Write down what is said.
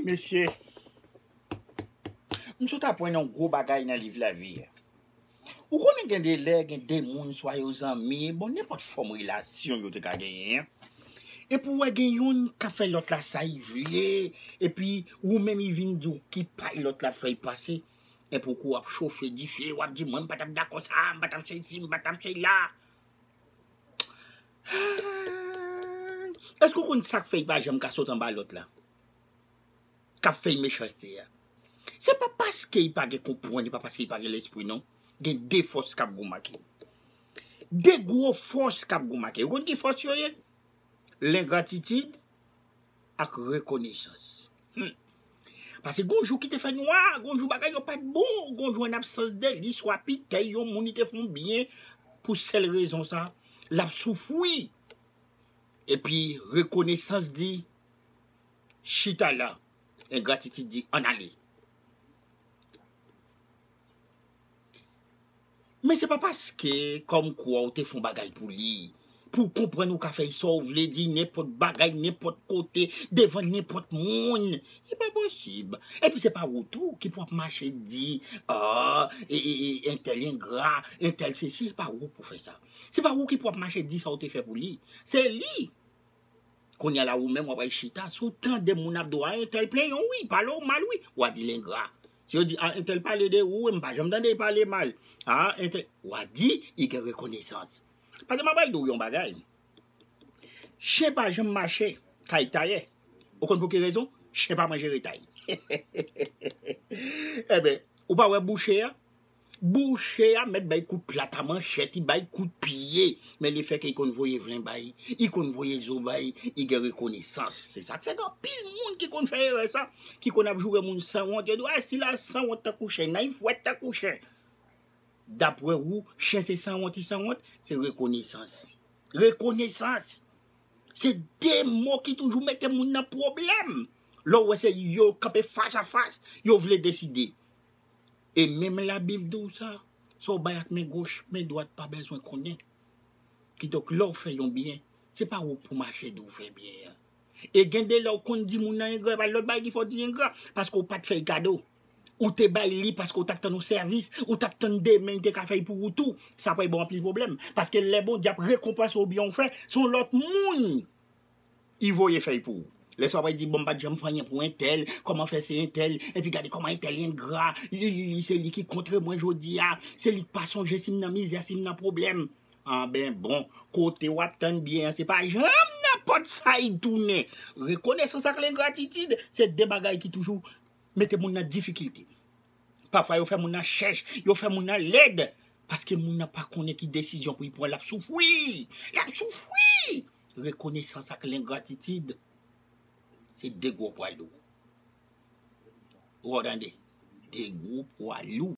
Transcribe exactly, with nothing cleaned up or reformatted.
Mesye, m sot aprann yon gwo bagay nan liv lavi a. Ou konnen gen de lè, gen de moun, swa yo zanmi, bon, nenpòt fòm relasyon yo te ka genyen. Epi w wè gen youn k ap fè lòt la sa l vle, epi ou menm li vin di w ki pay lòt la fè l pase, epi w kou w ap chofe dife, w ap di, "Mwen, m pa t ap dakò sa, m pa t ap sezi, m pa t ap sela." Èske w konn sa k fè l pa janm ka sot anba lòt la? K ap fè l mechanste a. Se pa paske l pa gen konprann, se pa paske l pa gen lespri, non. Gen de fòs k ap goumen ak li. De gwo fòs k ap goumen ak li. Ou konn ki fòs yo ye? Lengratitid ak rekonesans. Hmm. Paske gon jou ki te fè nwa, gon jou bagay yo pa t bon, gon jou an absans de li, swa pitèy yon moun li te fè yon byen, pou sèl rezon sa, l ap soufri. Epi rekonesans di, "Chita la." Engratitid di, "Ann ale." Men se pa paske kòmkwa w te fè yon bagay pou li, pou w konprann ou ka fè sa w vle, di nenpòt bagay, nenpòt kote, devan nenpòt moun. E pa posib. Epi se pa ou tou ki pou ap mache di, "Ah, e, e, e, entèl engra, entèl sesi." Se pa ou pou fè sa. Se pa ou ki pou ap mache di sa w te fè pou li. Se li. Kounye a la, ou menm, w ap al chita. Si w tande moun ap di w, "Ah, entèl plenyen w, wi, pale w mal, wi." W a di l engra. Si yo di, "Ah, entèl pale de ou, wi, m pa janm tande l pale mal." "Ah, entèl," w a di, li gen rekonesans. Paske m ap al di w yon bagay. Chen pa janm mache kay tayè. Ou konn pou ki rezon? Chen pa manje retay. Ebyen, ou pa wè bouche a? Bouche a mèt bay kout plat a manchèt, li bay kout pye. Men lefètke li konn voye vlen bay, li konn voye zo bay, li gen rekonesans. Se sa k fè gen anpil moun ki konn fè erè sa, ki konn ap joure moun sanwont. Yo di, "Ah, sila sanwont tankou chen, nan li fwèt tankou chen." Daprè ou, chen se sanwont, li sanwont? Se rekonesans. Rekonesans. Se de mo ki toujou mete moun nan pwoblèm. Lè w wè se yo kanpe fas a fas, yo vle deside. E menm Labib di w sa, sa w bay ak men goch, men dwat pa bezwen konnen. Kidonk, lè w fè yon byen, se pa ou pou mache di w fè byen an. E gen de lè w konn di moun nan engra, pa lòt bagay ki fè w di engra, paske w pa t fè l kado. Ou te bay li paske w t ap tann yon sèvis, ou t ap tann demen li te ka fè l pou ou tou. Sa pral ba w anpil pwoblèm. Paske lè Bondye ap rekonpanse w byen w fè, se yon lòt moun li voye fè l pou ou. Lè sa w ap di, "Bon, m pa t janm fè anyen pou entèl, kòman fè se entèl, epi gade kòman entèl engra, li, li, li, se li ki kont mwen jodi a, se li k pa sonje si m nan mizè, si m nan pwoblèm." Anben bon, kote w ap tann byen an, se pa janm nan pòt sa l tounen. Rekonesans ak lengratitid, se de bagay ki toujou mete moun nan difikilte. Pafwa, yo fè moun nan chèch, yo fè moun nan lèd, paske moun nan pa konnen ki desizyon pou l pran, l ap soufri, l ap soufri. Rekonesans ak lengratitid, se de gwo pwa lou. Ou tande? De gwo pwa lou.